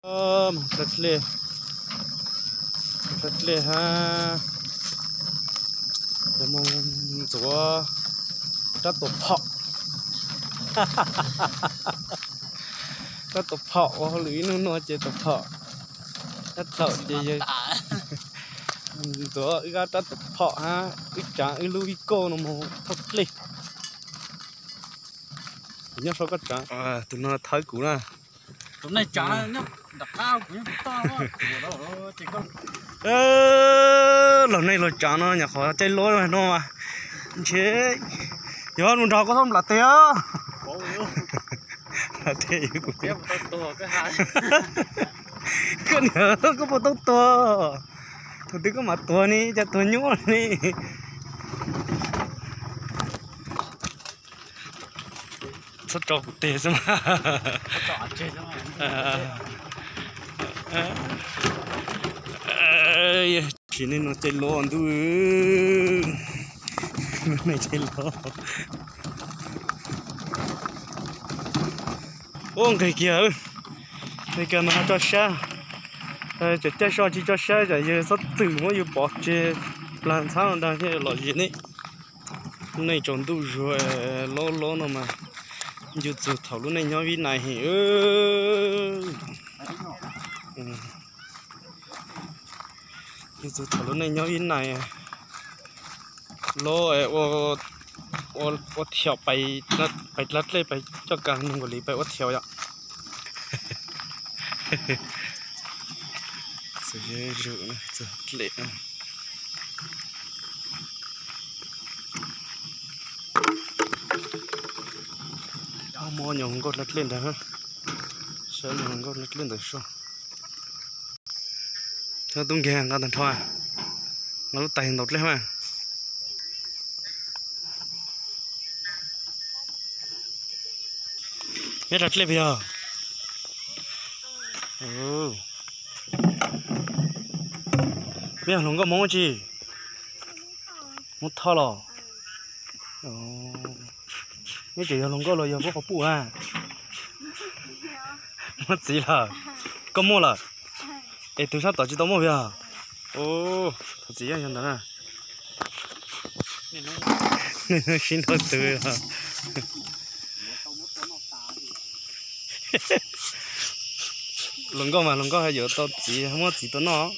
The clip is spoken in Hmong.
Mus dlej, mus dlej hab, mus ntxuav rab tuam phom. Rab tuam phom ua hauj lwm ib hnub no ces tuam phom. Rab thaum ces yog ntxuav wb qab rab tuam phom hab wb tsaav wb lub ib kauj no mus thauj dlej. Nyob saum koj tsaav, tus no thawb kuv na. Laug nej laug tsaav no nyuam qhuav caij lub no mas ntshe yog nug nrog koj txhob nplam tes os. Nplam tes kuv, koj niam, koj puas tau tuag? Thaum twg koj mam tuag ne, cas tuag nyuaj ne? Txhob tso kuv tes xwb mas. Tsis nej no caij lub ntuj, nej caij lub. Ua nqis kiag, nqis kiag mas ho tso sab. Cov caij so tsis tso sab tsam yawg txhob txwm muab yus pov tseg plag ntxhab no ntag thiaj lom zem ne. Nej tsaus ntuj zuag, lob lob no mas yus txug thaum lub neej nyob Vib Nais heev. Yus txug thaum lub neej nyob Vib Nais, lob ua thiaum pais dlab dlej pais coj kas nug nkaus li pais ua thiaum yom. Txug dlej, muab nyuag hluas nkauj dlab dlej ntawd, saib nyuag hluas nkauj dlab dlej ntawd soj. Tub nkeeg nqa tag nrho, nqa lub tais ntaus dlej mas. Neb dlab dlej puas yog? Neb yog hluas nkauj Hmoob tsi? Hmoob Thoj los? Neb tseem yog hluas nkauj los yog muaj qhov puj a? Muaj txiv lawm. Koj muaj lawm? Es tus sab tom tsis tau muaj puas yog? Thov txiv yog ntawd na. Sib nrau tw. Hluas nkauj mas hluas nkauj yuav tau txiv, muab txiv tua noj.